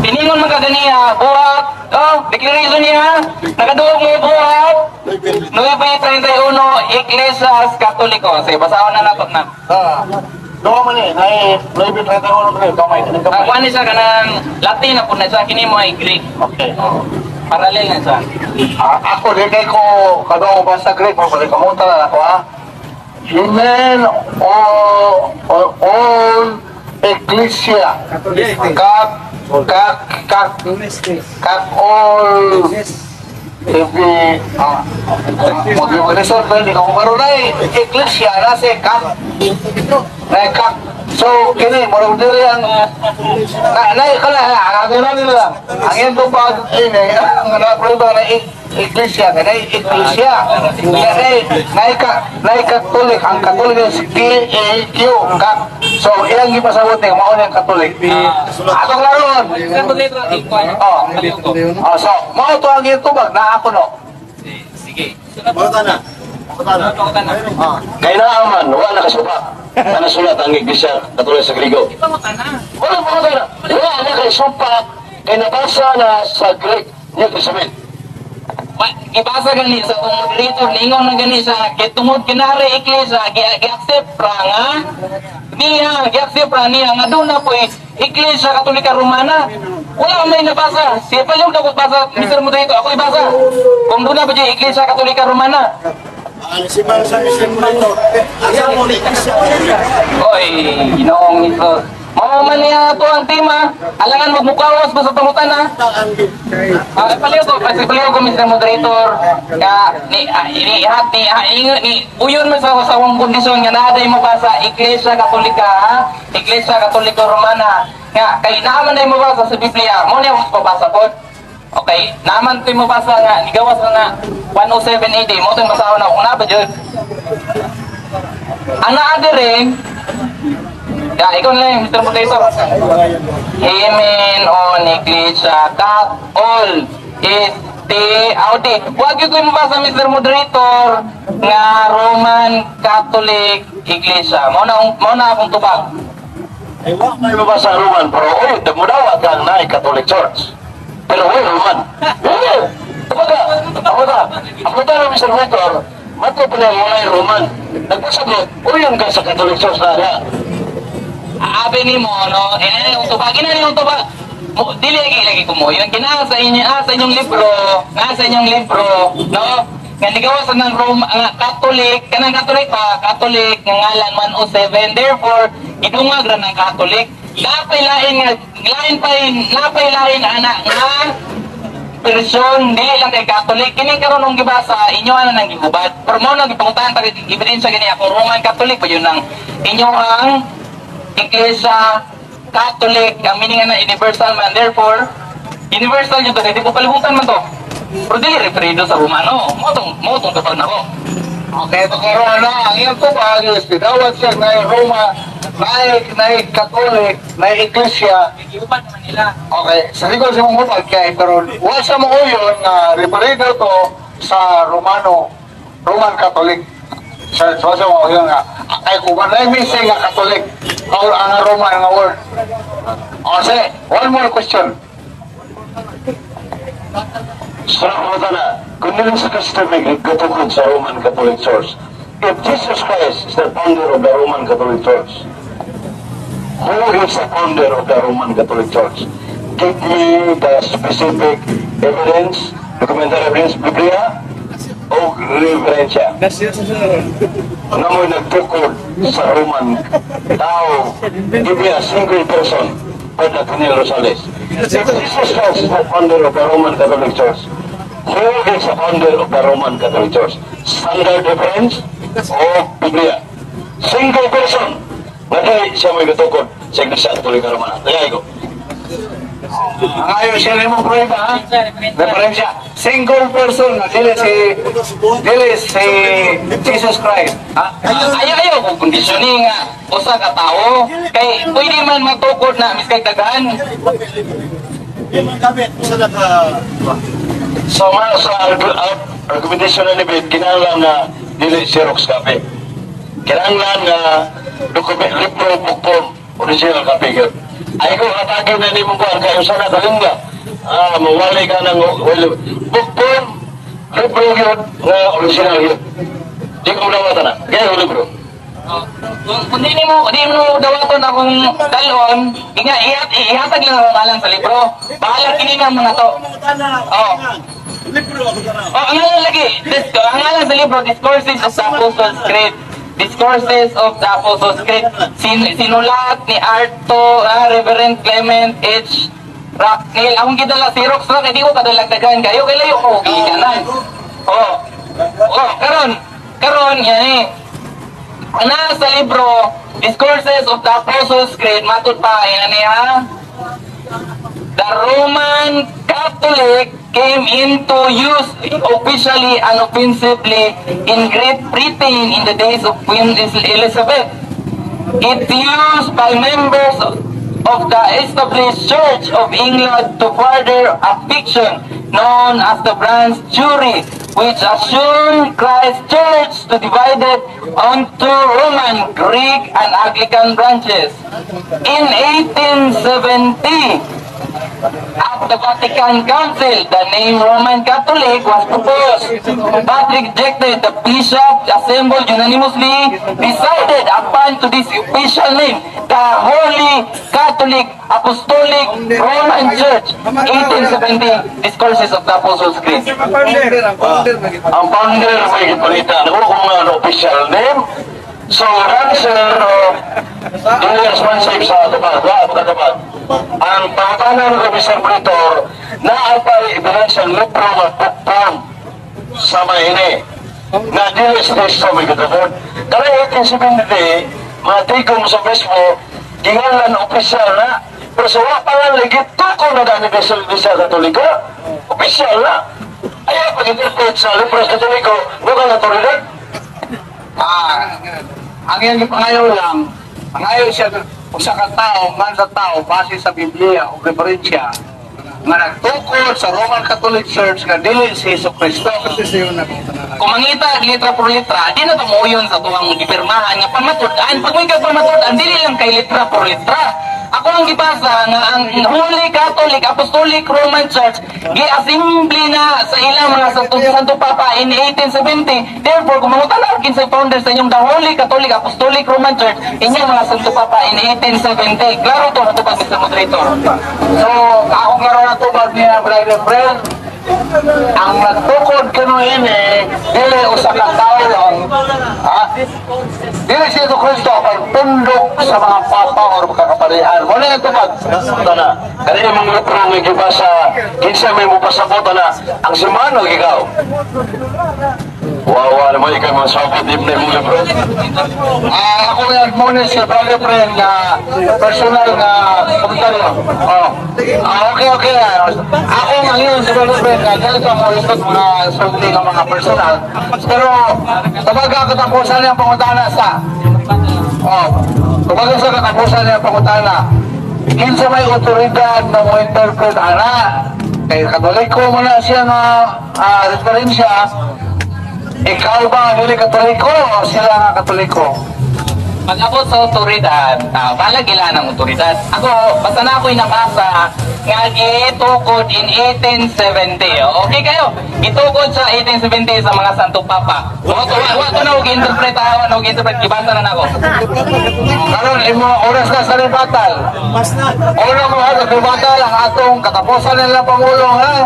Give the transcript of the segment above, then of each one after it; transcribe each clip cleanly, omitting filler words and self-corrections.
Tiningon man kaganiya, buhat, oh, declaration niya, nakaduog mo buhat, 9.31, Iglesias Katoliko. Sige, basahon na nato na. Ah. Doon man eh, nay 9.31 ko kamay Ang kamay. kuan ni siya kanang Latin na po na siya, kini mo ay Greek. Okay. Oh, parallel na siya. Ah, ako di kay ko kadto basta Greek mo balik kamuta na ako ha. Amen o all ecclesia kak kak kak kak all every ah mag-resort na hindi ko karon ay ecclesia na si kak na kak. So kini murag diri ang na na kala ang gano'n nila lang ang iyang tubag ini ang na na iglesia na iglesia na na ka na Katolik. Ang Katolik is K A Q, kak. So ilang gipasabot ni mao ni ang Katolik ato klaron. Oh, oh, so mao to ang iyang tubag na ako no. Sige. Pangutana. Pangutana. Pangutana. Ah. Kay naaman, wala nakasupak. Na nasulat ang Iglesia Katolika sa Grigo. Pangutana. Wala pa na. Wala na kay supak kay nabasa na sa Greek New Testament. Gibasa gani sa akong moderator, ningon na gani sa kay tungod kinari iglesia gi-accept ra nga niya, gi-accept ra niya nga doon na po eh, Iglesia Katolika Romana. Wala may nabasa. Siya pa yung basa, Mr. Moderator, ako ibasa. Kung doon na po dyan, Iglesia Katolika Romana. Ano si Mang sa Mr. Moderator? Asa mo ni Oy, Ginoong Hesus. Mao man niya to ang tema. Alangan magmukawas ba sa pangutana? Ah, paliw ko, kasi paliw ko, Mr. Moderator, ka ni ah, ni hati ah, ni uyon man sa akong kondisyon nga naa mo ba sa Iglesia Katolika, ha? Iglesia Katolika Romana nga kay naa man mo basa sa Biblia, mo niya akong pabasa pod. Okay, naaman ko mo basa nga nigawas na na 107 AD, mo tong basahon na kung naa ba jud. Ang naa diri, ya, ikaw na lang, Mr. Moderator. Amen on Iglesia Cat all is T Audi. Wag yun ko yung mabasa, Mr. Moderator, nga Roman Catholic Iglesia. Mao na akong tubag. Ay, wa may mabasa Roman, pero oy, mudawat kang naay Catholic Church. Pero oy, Roman. Eh, kumbaga, ako na, ako na, Mr. Moderator, mato pa na mo Roman. Nagbasa mo, uyon ka sa Catholic Church na na. Aabi ni mo, no? Ina yung tubag, ina yung tubag. Mo, dili lagi lagi ko mo. Yung kinaa sa inyo, ah, sa inyong libro, nga sa inyong libro, no? Nga nigawas ng Rome, nga Catholic, kanang Catholic pa, Catholic nga ngalan 107. Therefore, gidungag ra ng Catholic. Napay lain nga lain pa napay lain ana nga version, dili lang kay Catholic. Kini karon nung gibasa inyo ana nang gigubad. Pero mo nang gipangutahan ta ebidensya gani ako Roman Catholic ba yun ang inyo ang Iglesia Catholic, ang meaning na universal man. Therefore, universal yun to, kaya di ko palibutan man to. Pero dili referido sa Romano. Mo tong totoo na ko. Okay, ito karon na ang iyang tubag is bidawat siya na Roma, na Catholic, na Iglesia. Giuban naman nila. Okay, sa likod sa mong hubag kay pero wa sa mo uyon nga referido to sa Romano, Roman Catholic. Sa mo uyon nga ay kung wala missing nga Catholic or ang Roman nga word. O sige, one more question. Sa na, kung nila sa customer nagkatukod sa Roman Catholic Church, if Jesus Christ is the founder of the Roman Catholic Church, who is the founder of the Roman Catholic Church? Give me the specific evidence, documentary evidence, Biblia, o referensya. Na mo'y nagtukod sa Roman tao. Give me a single person, Father Nathaniel Rosales. If Jesus Christ is the founder of the Roman Catholic Church, who is the founder of the Roman Catholic Church? Standard reference o Biblia? Single person. Nga dili siya mo'y gatukod sa Iglesia Katolika Romana. Tagay ko. Ang ayaw siya rin mo prueba, ha? Referensya. Single person, dili si Jesus Christ. Ha? Ayaw ayaw kung kondisyoning nga usa ka tawo kay pwede man matukod na miskay daghan. Gamit, usa na ka. So, mga sa argumentation na ni Bid, kinahanglan nga dili Xerox copy. Kinahanglan nga document, libro, book form, original copy. Gyud. Ay ko hatagin na nimo kuan kay usa na kalingga. Ah, mawali ka ng well, book form, libro yun, nga original yun. Di ko dawatan na. Kaya libro. Oh, kung di mo dawaton akong dalon, inga ihatag lang akong alang sa libro. Bahala kini nga mga to. Oh. Libro ako tanaw. Oh, ang ngalan lagi, ang ngalan sa libro, Discourses of the Apostles' Creed. Discourses of the Apostles' Creed. Sinulat ni Arto, Reverend Clement H. Racknell. Akong gidala, Xerox ra, kay di ko kadalagdagan kayo, kay layo ko, gikanan. Oh. Oh, karon, karon, yan eh. Ana sa libro, Discourses of the Apostles' Creed, matud pa, yan eh ha. The Roman Catholic came into use officially and offensively in Great Britain in the days of Queen Elizabeth. It's used by members of the established Church of England to further a fiction known as the Branch Theory, which assumed Christ's Church to divided onto Roman, Greek, and Anglican branches. In 1870, at the Vatican Council, the name Roman Catholic was proposed, but rejected. The bishop assembled unanimously decided upon to this official name, the Holy Catholic Apostolic Roman Church, 1870, Discourses of the Apostles' Creed. Ang founder may gipalita. Nakuha ko mga ano, official name. So, answer, dili responsive sa tubag. Wa ka tubag. Ang pangutanan ng Mr. Monitor, naa pa'y ebidensyang libro nga book form sa maini na dili si Kristo may gitubod. Kaya 1870, mga tigom sa mismo, gingalan opisyal na, pero sa wa pa nga lagi tukol na dani sa Iglesia Katolika, opisyal na. Ayaw pag-interpret sa libros Katoliko, bukan otoridad. Ah, ang iyang gipangayo lang, pangayo siya usa ka tawo nga sa tao base sa Biblia o referensya nga nagtukod sa Roman Catholic Church nga dili si Hesus Kristo. Kung mangita litra por litra, di na tumuyon sa tuwang gipirmahan nga pamatud-an. Pag may pamatud-an, dili lang kay litra por litra. Ako ang gibasa nga ang Holy Catholic Apostolic Roman Church gi-assembly na sa ilang mga Santo Papa in 1870. Therefore, kung mangutan kinsay founder sa inyong the Holy Catholic Apostolic Roman Church, inyong mga Santo Papa in 1870. Klaro to, ito Mr. Moderator. So, ako nga ron natubag niya, brother friend, ang nagtukod kuno ini dili usa ka tawo lang, ha, dili si Hesus Kristo ang pundok sa mga papa or kakaparihan mo na tubag. Tana, kani mga libro nga gibasa, kinsa may mopasabot na ang simbahan o ikaw? Wawa naman ikaw mga sabot di na imong libro. Ah, ako may admonish si brother friend na personal na komentaryo. Oh. Ah, okay. Ako ngayon si brother friend na ganito ang ulitot mga sulti ng mga personal. Pero tumaga katapusan niya ang pangutana sa. Oh, tumaga sa katapusan niya ang pangutana. Kinsa may otoridad na mo interpret ana? Kay Katoliko mo na siya nga referensya. Ikaw ba dili Katoliko o sila nga Katoliko? Pag-abot sa otoridad, balag ila ng otoridad. Ako, basta na ako'y nabasa nga gitukod in 1870. Okay kayo? Gitukod sa 1870 sa mga Santo Papa. Wa to wa to na og interpret ha, wa na og interpret, gibasa na nako. Karon imo oras na sa rebuttal. Una mo sa rebuttal ang atong katapusan nila pangulo, ha.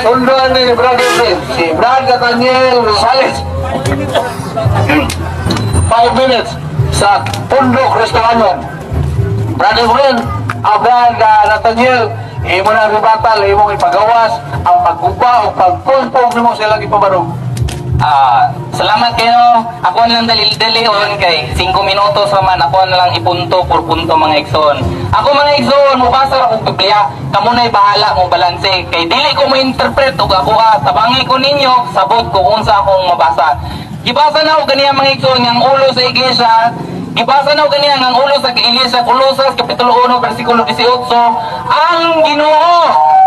Sundan ni Brother Fred, si Brad Nathaniel Rosales. 5 minutes sa Pundo Kristohanon. Brother Fred, Brad Nathaniel, imo na rebuttal, imong ipagawas ang pagguba o pagpulpong nimo sa ilang ipabarog. Ah, salamat kayo. Ako na lang dali-dalion kay 5 minutos man, ako na lang ipunto por punto, mga igsoon. Ako, mga igsoon, mubasa ra kog Biblia. Kamo na'y bahala mo balanse kay dili ko mo interpret og ako ah, tabangi ko ninyo, sabot ko unsa akong mabasa. Gibasa na ako ganiya, mga igsoon, ang ulo sa iglesia Gibasa na ko kaniya nga ang ulo sa Iglesia, Colosas kapitulo 1 bersikulo 18, ang Ginoo.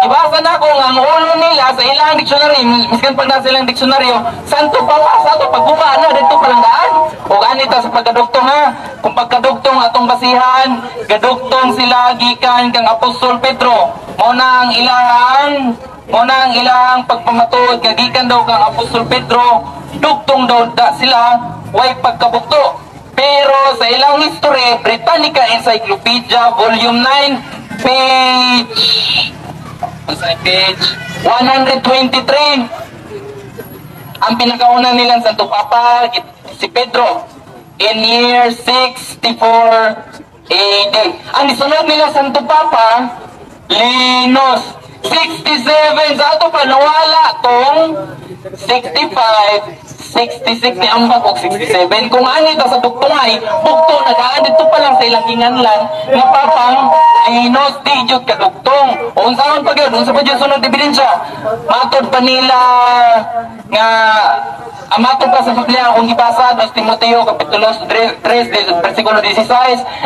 Gibasa na ko nga ang ulo nila sa ilang dictionary, miskan pag nasa ilang diksyonaryo, Santo Papa, sa ato pagbuba na dito palanggaan. O anita sa pagkadugtong ha, kung pagkadugtong atong basihan, gadugtong sila gikan kang Apostol Pedro. Mao na ang ilang pagpamatuod nga gikan daw kang Apostol Pedro, dugtong daw da sila, way pagkabugto. Pero sa ilang history, Britannica Encyclopedia, Volume 9, page, unsa page 123, ang pinakauna nilang Santo Papa si Pedro in year 64 AD. Ang isunod nila Santo Papa, Linus, 67. Sa ato pa nawala tong 65, 66 ni ambag og 67. Kung ani ta sa dugtungay, bugto nagaan dito pa lang sa ilang ginganlan nga Papang Linus, di jud kadugtong. O unsaon pa gyud, unsa pa gyud sunod ebidensya? Matod pa nila nga ang matod pa sa Biblia, kung gibasa 2 Timoteo kapitulo 3 versikulo 16,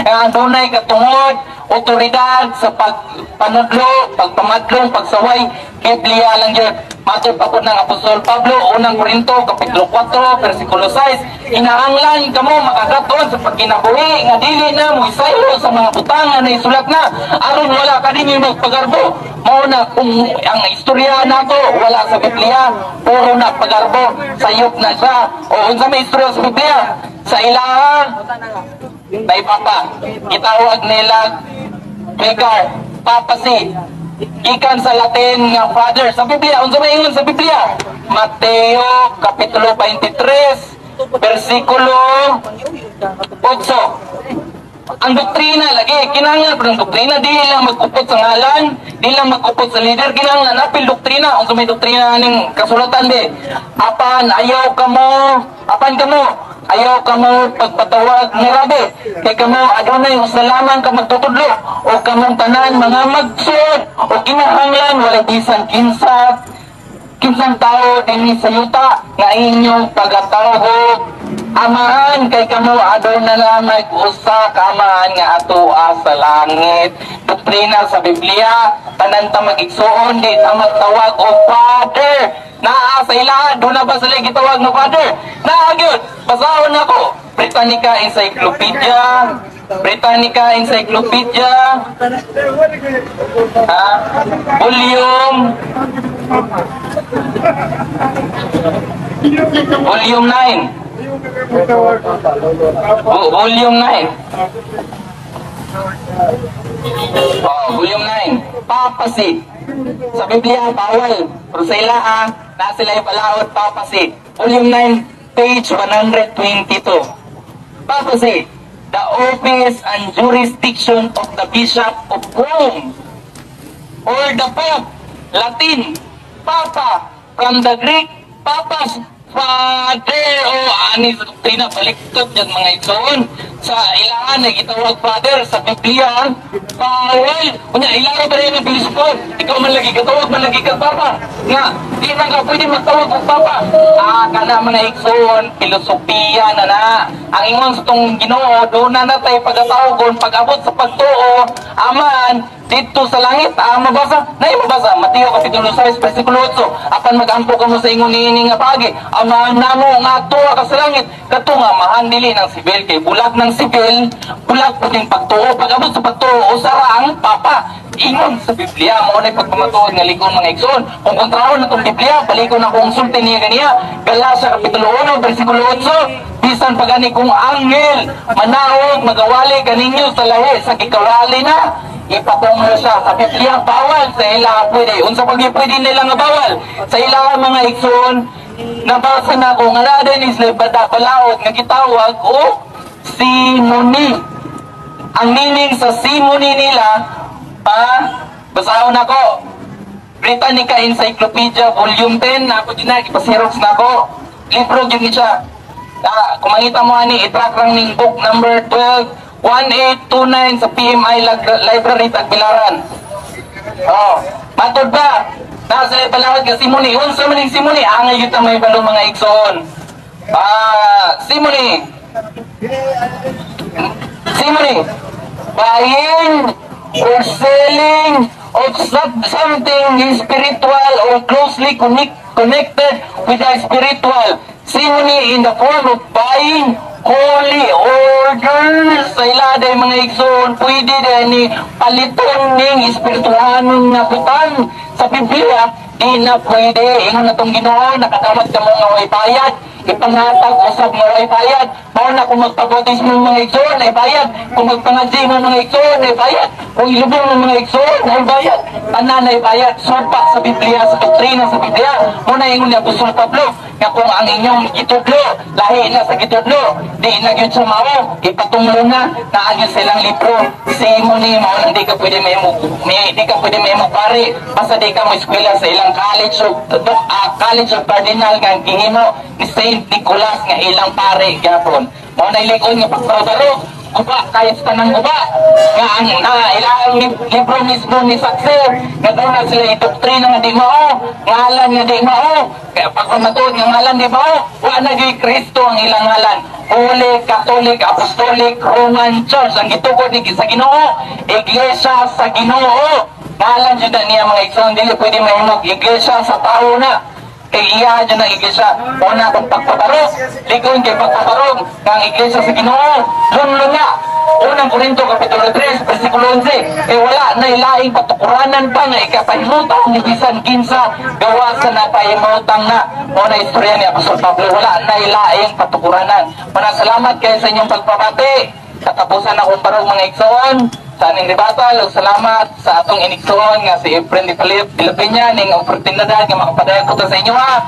nga ang dunay katungod otoridad sa pagpanudlo, pagpamadlong, pagsaway, Biblia lang yun. Matod pa po ng Apostol Pablo, unang Korinto, kapitulo 4, versikulo 6, inaanglan kamo makakaton sa pagkinabuhi, nga dili na mo isaylo sa mga butang nga naisulat na, aron wala ka din yung magpagarbo. Mao na kung ang istorya nato wala sa Biblia, puro na pagarbo, sayop na siya. O unsa may istorya sa Biblia? Sa ilaha, may papa. Gitawag nila Vicar, papacy. Gikan sa Latin nga father. Sa Biblia, unsa may ingon sa Biblia? Mateo kapitulo 23 versikulo 8. Ang doktrina lagi, kinahanglan pa ng doktrina, di lang magkupot sa ngalan, di lang magkupot sa leader, kinahanglan apil doktrina. Unsa may doktrina ning kasulatan di? Apan ayaw kamo, apan kamo, ayaw kamo pagpatawag ni Rabi, kay kamo adunay usa lamang ka magtutudlo, o kamong tanan mga magsuod, o kinahanglan walay bisan kinsang tao dinhi sa yuta nga inyong pagatawag amahan, kay kamo aduna lamang usa ka amahan nga atoa sa langit. Doktrina sa Biblia, tanan ta mag-igsuon, di ta magtawag og father. Naa sa ila, doon na ba sila gitawag nga father? Naa gyud, basahon nako. Britannica Encyclopedia, Britannica Encyclopedia, ha? Volume 9. Volume 9. Oh, volume 9. Papacy. Sa Biblia, bawal. Pero sa ila, na sila yung balaod, papacy. Volume 9, page 122. Papacy. The office and jurisdiction of the Bishop of Rome or the Pope, Latin, Papa, from the Greek, Papas, father. O ani sa doktrina, baliktad yan mga igsoon. Sa ilahan, nagitawag father. Sa Biblia, bawal. Kunya, ilahan pa rin ang bilisipon. Ikaw man lagi katawag, man lagi ka papa. Nga, di man ka pwede magtawag og papa. Kana mga igsoon, filosofiya na na. Ang ingon sa tong Ginoo, doon na natay pagatawagon, pag-abot sa pagtuo, aman, dito sa langit, mabasa, na mabasa, Mateo Kapitulo 6, versikulo 8, apan magampo kamo sa ingon niini nga pagi, amahan namo nga atoa ka sa langit, kato nga amahan dili ng sibil, kay bulag ng sibil, bulag puting pagtuo, pag-abot sa pagtuo, usara ang papa. Ingon sa Biblia, mao na pagpamatuod nga likon mga igsoon. Kung kontrahon na tong Biblia, balikon na kung sulti niya kaniya, Galatia Kapitulo 1, versikulo 8, bisan pagani kung anghel, manaog, magawali kaninyo sa lahi, sa gikawali na, ipatong siya. Sa Biblia, bawal, sa ila pwede. Unsa pag pwede nila nga bawal? Sa ila mga igsoon, nabasa na ko nga na din is balaod nga gitawag o simony. Ang meaning sa simony nila, pa, basahon ako. Britannica Encyclopedia Volume 10, na ako din na, ipasirox na ako. Libro yun siya. Kung makita mo ani, i-track lang ning book number 12, 1829 sa PMI Library Tagbilaran. Oh, matod ba? Nasa palawad ka simony. Unsa man ning simony? Angay gyud ta may balo mga igsoon. Simony. Simony, buying or selling of something spiritual or closely connected with the spiritual. Simony in the form of buying holy orders. Sa ila day, mga igsoon, pwede day ni paliton ning espirituhanon nga butang. Sa Biblia, di na pwede. Ingon na tong Ginoo, nakadawat ka mo nga way bayad, ipangatag usab nga way bayad. Mao na kung magpabautismo mga igsoon ay bayad, kung magpangadji mo mga igsoon ay bayad, kung ilubong mo mga igsoon ay bayad, tanan ay bayad. Supak sa Biblia, sa doktrina sa Biblia. Mao na ingon ni Apostol Pablo nga kung ang inyong gitudlo lahi na sa gitudlo, di na gyud sa mao, ipatunglo na. Naa gyud sa ilang libro, simony. Mao nang di ka pwede mahimo pare basta di ka mo eskwela sa ilang college of cardinal nga gihimo ni Saint Nicholas nga ilang pare gyapon. Mao na ilikon nga pagpabaro, guba kahit sa tanang guba nga ang na ilang libro mismo ni Saxer nga doon na sila idoktrina nga di mao, ngalan nga di mao. Kaya pagpamatuod nga ngalan di mao, wa na gyud Kristo ang ilang ngalan. Holy Catholic Apostolic Roman Church ang gitukod ni sa Ginoo, Iglesia sa Ginoo ngalan jud na niya, mga igsoon. Dili pwede mahimog iglesia sa tao na kay iya dyan ang iglesia. Una kung pagpabarog, ligon kay pagpabarog ng iglesia sa Ginoo, lunlo na. Unang Korinto Kapitulo 3, versikulo 11, eh wala na ilaing patukuranan pa nga ikapahimutang ni bisan kinsa gawa sa napahimutang na. Mao na istorya ni Apostol Pablo, wala na ilaing patukuranan. Muna, salamat kayo sa inyong pagpabati. Katapusan akong barog, mga igsoon, sa aning rebuttal, ug salamat sa atong inigsoon nga si Efren de de la Peña ning oportunidad nga makapadayon ko to sa inyo ha.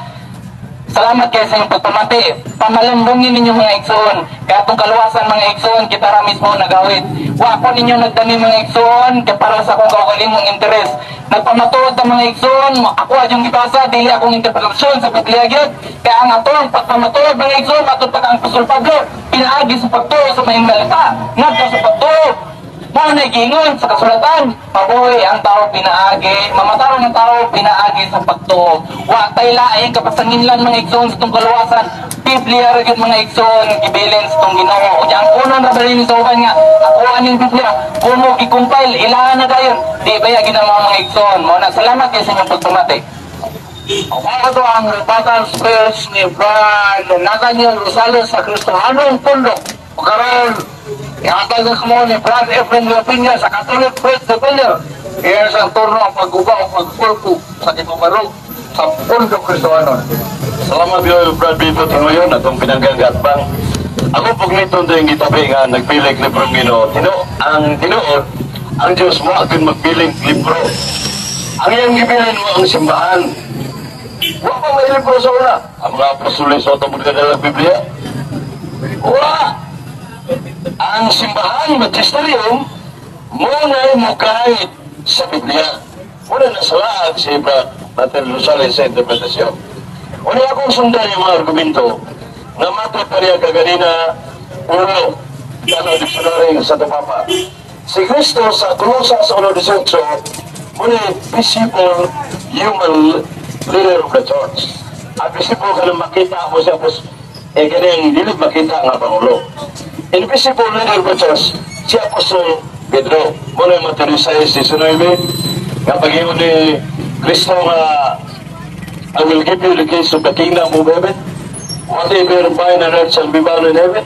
Salamat kayo sa inyong pagpamati. Pamalambungin ninyo, mga igsoon. Kaya itong kaluwasan, mga igsoon, kita ra mismo nagawit. Wa ko ninyo nagdani, mga igsoon, kay para sa akong kaugalingong interes. Nagpamatuod ang mga igsoon, ako yung gibasa, dili akong interpretasyon sa Biblia gyud. Kaya ang atong pagpamatuod, mga igsoon, matod pa ang Apostol Pablo, pinaagi sa pagtuo sa mayong malita, ngadto sa pagtuo. Mao na giingon sa kasulatan, mabuhi ang tao pinaagi, mamatarong ang tao pinaagi sa pagtuo. Wa tay laing kapasanginlan, mga igsoon, sa tong kaluwasan. Biblia ra gyud, mga igsoon, gibilin sa tong Ginoo. Unya ang kunon ra ba sa uban nga ako aning Biblia, kuno gi-compile ilahan na dayon. Di ba ya ginama, mga igsoon? Mao na, salamat kay sa inyong pagpamati. Mao ang rebuttal speech ni Brad Nathaniel Rosales sa Kristohanong Pundo. Karon, ihatag na kamo ni Brad Efren de la Peña sa Catholic Faith Defender. Iyan sa turno ang pagguba o pagpulpo sa kipabarog sa Pundo Kristohanon. Salamat yo, Brad Vito Tingoyon, atong pinanggang gatbang. Ako pugniton din gitabi nga nagpilik libro ng Ginoo. Tino ang tinuod, ang Diyos mo akin magpiling libro. Ang iyang gibilin mo ang simbahan. Wa pa may libro sa una. Ang mga apostoles sa mo kadala Biblia. Wa. Ang simbahan, magisterium, mo na mo kahit sa Biblia. Wala na salaag si Brad Nathaniel Rosales sa interpretasyon. Una akong sundan yung mga argumento na matod pa niya kaganina ulo sa dictionary sa Papa. Si Kristo sa Colosas 1.18 muna visible human leader of the church. Ang visible ka nang makita mo siya pues, eh ganing dili makita nga pangulo. Invisible leader of the church, si Apostol Pedro. Muna yung Mateo 6.19 nga pag-ingon ni Kristo nga, "I will give you the keys of the kingdom of heaven. Whatever bind on earth shall be bound in heaven.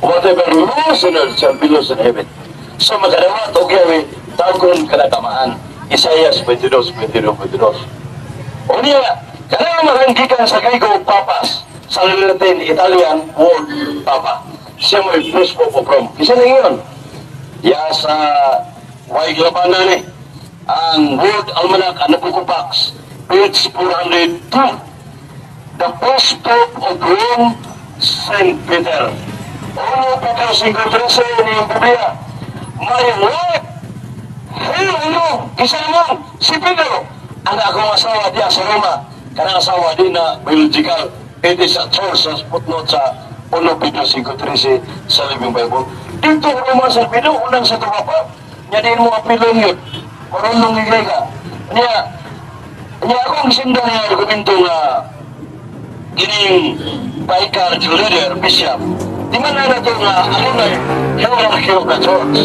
Whatever loose on earth shall be loose in heaven." So makadawat og yawi, tagon kanakamaan. Isaias 22, 22, 22. Unya, kanang maranggikan sa Griego papas, sa Latin, Italian word papa. Siya mo'y first pope of Rome. Isa na yun. Ya sa way labanan ni ang World Almanac and the Book of Acts, page 402. The first pope of Rome, Saint Peter. 1 Pedro 5.13 ni Biblia. "My wife, hey, ano, isa naman, si Pedro. Ang akong asawa diya sa Roma." Kanang asawa di na biological. It is a church sa footnote sa 1 Pedro 5.13 sa Living Bible. Dito Roma sa Pedro, unang sa tumapa. Nya din mo apilong yun. Marunong ni Grega. Niya, niya akong sindan niya argumento nga kining vicar leader, bishop. Di man na nato nga ano na Hierarchy of the Church.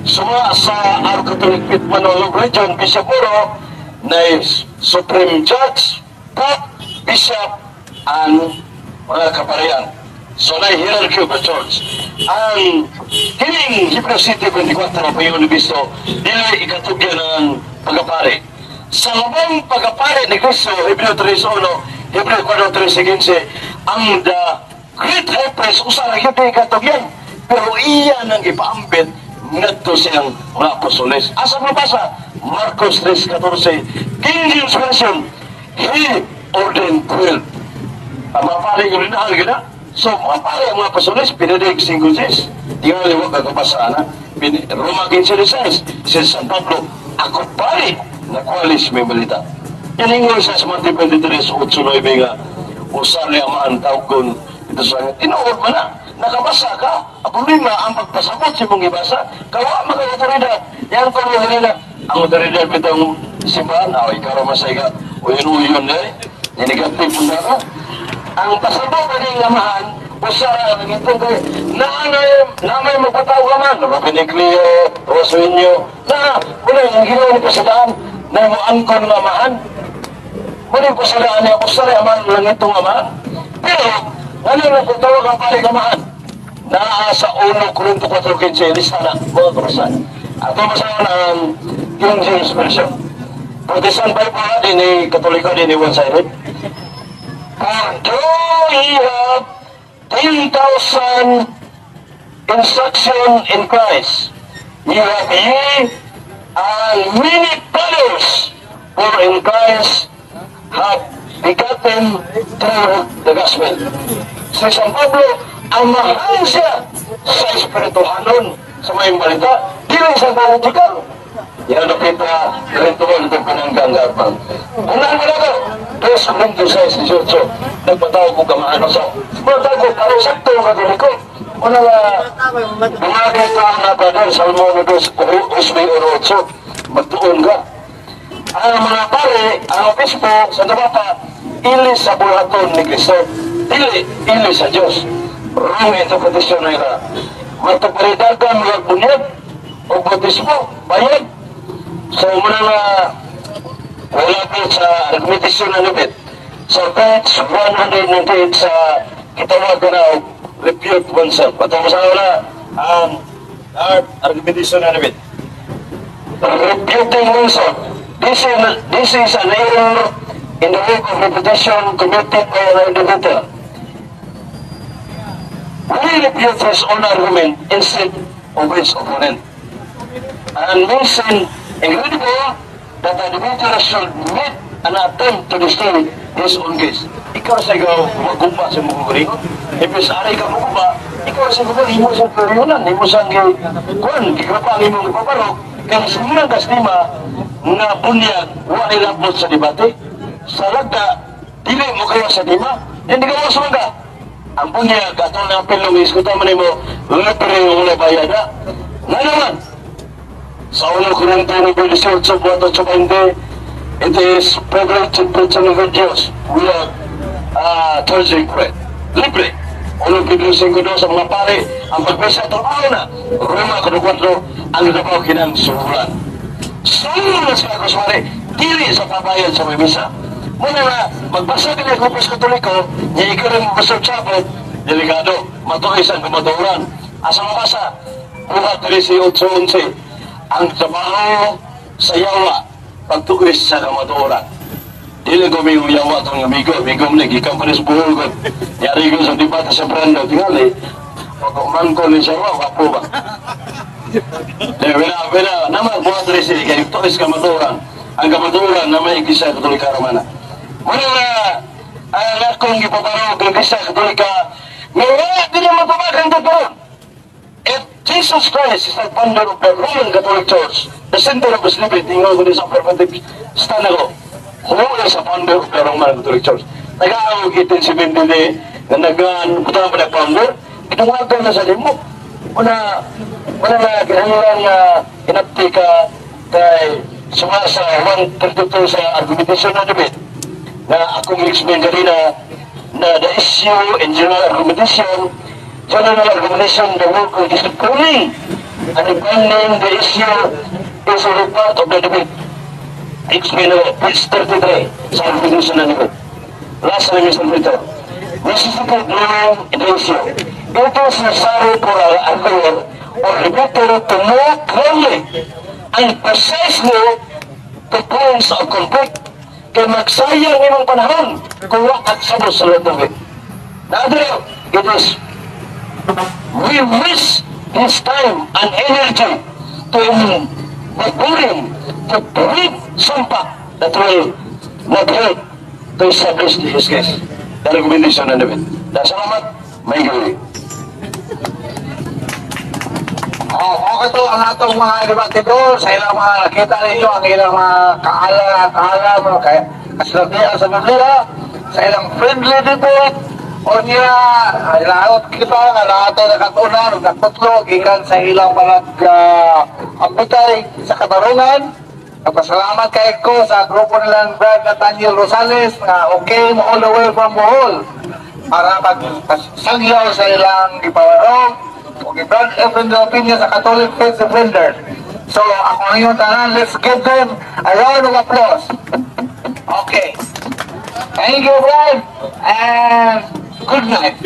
Suma sa Our Catholic Faith Manual of Religion, Bishop Oro, na is Supreme Judge, Pope, Bishop, and mga kaparian. So na hierarchy of the Church. Ang kining Hebrews 7:24 pa yun bisto, dili ikatugyan ng pagapari. Sa labang pagapari ni Kristo, Hebreo 3:1, Hebreo 4:13-15, ang the Great High Priest, usa ra gyud ikatugyan. Pero iya nang ipaambit ngadto siyang mga apostoles. Asa mabasa? Marcos 3:14, King James Version, "He ordained 12." Ang mga pare ko rin na. So, mga pare ang mga apostoles, Benedict 5:6. Tingnan mo, kagabasa na. Roma 15:16, si San Pablo, "Ako pare, na kwalis may balita." Yan ingon sa Mateo 23:8-9 nga, usar ni amaan tawgon ito sa tinuod man na, nakabasa ka, ang problema, ang pagpasabot sa imong gibasa, kawa mga otoridad, yan ko mga nila, ang otoridad bitong simbahan, aw, ikaw masay ka, uyon-uyon eh, negative mo na ka. Ang pasabot na ning amahan, usara ang itong kay, naanay, na may magpatawag ka man, Robin Cleo, Rosuinyo, na, wala, ang ginawa ni pasadaan, na mo angkon nga amahan, muna yung pasadaan niya, usara amahan lang itong amahan. Pero, ano na pagtawag ang pare amahan? Naa sa 1 Korinto 4:15, lista na, mga kabasan. Ato masahan ang King James Version. Protestant Bible na din ni Katoliko din ni one-sided. "For though ye have 10,000 instruction in Christ, ye have ye and many fathers, for in Christ have begotten through the gospel." Si San Pablo, amahan siya sa espirituhanon sa mayong balita, dili sa political. Yan ang kita, Korinto itong pinanggang gapang. Unahan ko na ito, 2 Korinto 6:18, nagpatawag ko kamaano sa, matawag ko, para sakto ang Katoliko. Una nga, bumagay ko na brother, Salmo 2, Hosea 1:8, magtuon ka. Ang mga pare, ang obispo, Santa Papa, ili sa buhaton ni Kristo, dili, ili sa Diyos. Wrong interpretation na ila. Matagparidagan mga bunyag, o bautismo, bayad. So, muna nga, wala po sa argumentation na nubit. Sa page 198 sa kitawag na refute oneself. At ang sa wala, ang argumentation na nubit. Refuting oneself. This is an error in the work of refutation committed by an individual. Who refutes his own argument instead of his opponent. And may seem incredible that the individual should make an attempt to destroy his own case. Ikaw sa ikaw magumba sa mong kaugalingon. If is aray ka magumba, ikaw sa ikaw imo sa kaugalingonan, imo sa kuan, gigrapa ang imong ipaparo, kay simulan ka sa nga bunyag, wa nilabot sa debate. Sa lagda, dili mo kayo sa dima, hindi ka mo ka. Ang bunyag, ato na ang pilong, iskuta man nimo, libre yung wala bayad ha. Nga naman, sa 1 Korinto 18, 8, it is privilege to preach ang Diyos without charging for it. Libre. 1 Pedro 5:2 sa mga pare, ang pagbisa trabaho na. Roma 4, ang trabaho kinang suhulan. Suhulan na sila kuswari, dili sa pabayad sa may misa. Muna na, magbasa ka na Corpus Katoliko, niya ikaw rin mabasa chapel, delikado, matuis ang kamatuoran. Asa mabasa? Buhat 13:8, 11, ang trabaho sa yawa, pagtuis sa kamatuoran. Dili ko may yawa itong amigo, amigo mo na, gikan pa rin sa buhol ko. Yari ko sa debate sa Brando, tingali, pag umangko ni siya, wapo ba? Eh, wala, wala, naman, buhat 13, kay tuis kamatuoran. Ang kamatuoran na may Iglesia Katolika Romana. Muna na, ang akong gipaparog ng Iglesia Katolika, nga wala din ang matubagan totoo. If Jesus Christ is the founder of the Roman Catholic Church, the center of the slavery, tingnan ko din sa affirmative stand ako, who is the founder of the Roman Catholic Church? Nag-aawag itin si Bendele, nga nagaan, butang pa na-founder, ginawagan na sa limo. Una, una na, kinahanglan nga inapti ka kay suma sa 132 sa argumentation na debate na akong explain kanina na the issue in general argumentation General organization, the work of disciplining and defining the issue is a part of the debate. Explain page 33 sa recommendation ng debate. Last na, Mr. Peter. Necessity of knowing the issue. It is necessary for our arguer or debater to know clearly and precisely the points of conflict. Kay magsayang imong panahon kung wa ka sabot sa lubog. Nadrio, it is we waste his time and energy to endeavoring to prove some fact that will not help to establish his case. The recommendation ng debate. Salamat. May gabi. Oh, okay to ang atong mga debatidor sa ilang mga nakita ninyo ang ilang mga kaalam, kaalam, mga kaya kasulatian sa Biblia, sa ilang friendly debate, o niya, laot kita nga lahat ay nakatunan, nakutlo, gikan sa ilang mga ambutay sa katarungan. Nagpasalamat kay ko sa grupo nilang Brad Nathaniel Rosales nga okay mo all the way from Bohol para pag sangyaw sa ilang gipawarong o Brad Efren de la Peña sa Catholic Faith Defender. So, ako ang inyong tanan, let's give them a round of applause. Okay. Thank you, Brad. And good night.